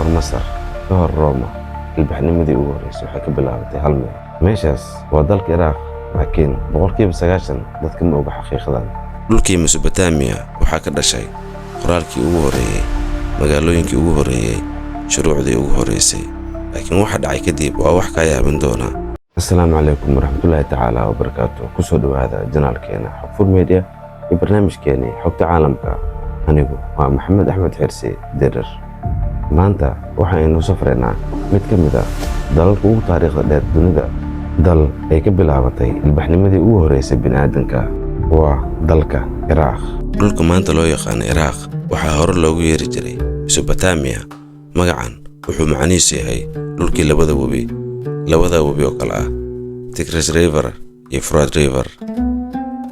Ka hor Masar, ka hor Roma, ilbaxnimadii ugu horreysay waxay ka bilaabatay hal meel. Meeshaas waa dalka Iraaq, laakiin 90% dadka ma oga xaqiiqadan. Dhulkii Mesobotamiya waxaa ka dhashay qoraalkii ugu horreeyey, magaalooyinkii ugu horreeyey, shuruucdii ugu horreysay. Laakiin waxa dhacay kadib waa wax kaa yaabin doona. Asalaamu calaykum waraxmatullaahi tacaala wabarakaatu. Kusoo dhowaada janaalkeena Xogfur Media iyo barnaamijkeenii Xogta Caalamka. Anigu waa Maxamed Axmed Xirsi Dirir. Maanta waxaynu safraynaa mid ka mid ah dalalka ugu taariikhda dheer dunida, dal ay ka bilaabatay ilbaxnimadii ugu horreysay bini'aadanka, waa dalka Ciraaq. Dhulka maanta loo yaqaano Iraaq waxaa hore loogu yeeri jiray Mesobotamiya. Magacan wuxuu macnihiisu yahay dhulkii labada webi, labada webi oo kale ah Tigris River iyo Furat River.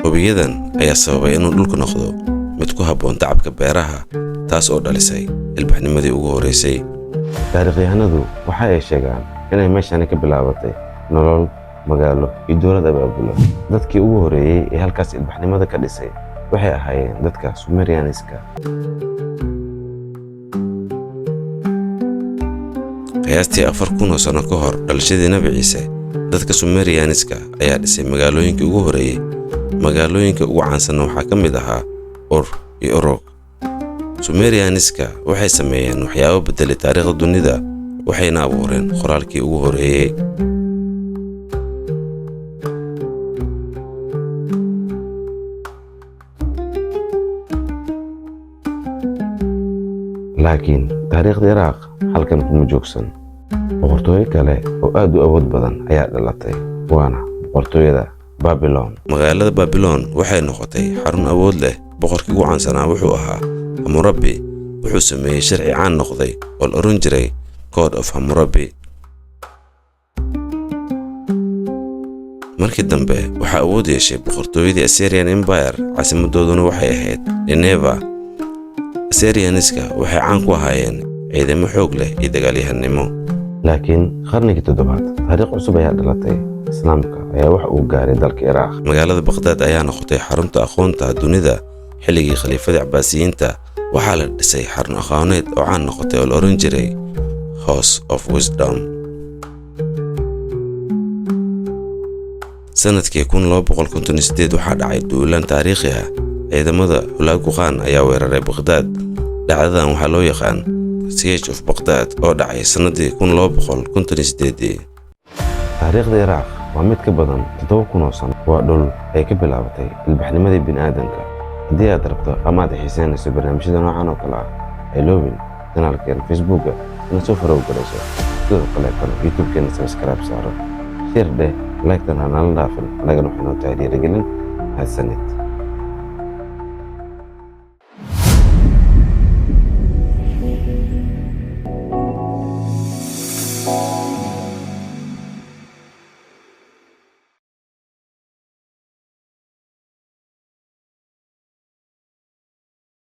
Webiyadan ayaa sababay inuu dhulku noqdo mid ku habboon tacabka beeraha, taas oo dhalisay ilbaxnimadii ugu horreysay. Taariikhyahanadu waxa ay sheegaan inay meeshani ka bilaabatay nolol, magaalo iyo dowlad abaabulo. Dadkii ugu horreeyey ee halkaas ilbaxnimada ka dhisay waxay ahaayeen dadka Sumerianiska. Qiyaastii 4000 oo sano ka hor dhalashadii Nabi Ciise, dadka Sumerianiska ayaa dhisay magaalooyinkii ugu horreeyey. Magaalooyinka ugu caansanna waxaa ka mid ahaa Ur iyo Uruk. Sumerianiska waxay sameeyeen waxyaabo beddelay taariikhda dunida, waxayna abuureen qoraalkii ugu horreeyey. Laakiin taariikhda Iraaq halkan kuma joogsan. Boqortooyo kale oo aad u awood badan ayaa dhalatay, waana boqortooyada Babilon. Magaalada Babilon waxay noqotay xarun awood leh. Boqorkii ugu caansanaa wuxuu ahaa Hammurabi. Wuxuu sameeyey sharci caan noqday oo la oran jiray Code of Hammurabi. Markii dambe waxaa awood yeeshay boqortooyadii Assyrian Empire, caasimadooduna waxay ahayd Nineva. Assyrianiska waxay caan ku ahaayeen ciidamo xoog leh iyo dagaalyahannimo. Laakiin qarnigii toddobaad taariikh cusub ayaa dhalatay. Islaamka ayaa wax uu gaaray dalka Iraaq. Magaalada Baqhdaad ayaa noqotay xarunta aqoonta dunida xilligii khaliifada Cabbaasiyiinta. Waxaa la dhisay xarun aqooneed oo caan noqotay oo la oran jiray House of Wisdom. Sanadkii 1258 waxaa dhacay duulaan taariikhi ah. Ciidamada Hulagu Khan ayaa weeraray Baqhdaad. Dhacdadan waxaa loo yaqaan Siege of Baghdad oo dhacay sanadii 1258. Taariikhda Iraaq waa mid ka badan 7000 oo sano. Waa dhul ay ka bilaabatay ilbaxnimadii bini'aadanka. Haddii aad rabto ama aad xiiseynayso barnaamijyada noocan oo kale ah, ha iloobin janaalkeena Facebooka inaad soo follow garayso, sidoo kaleetana YouTube-keena subscribe saaro, share dheh, like-tan ha nala dhaafin. Annagana waxay noo tahay dhiirigelin. Mahadsanid.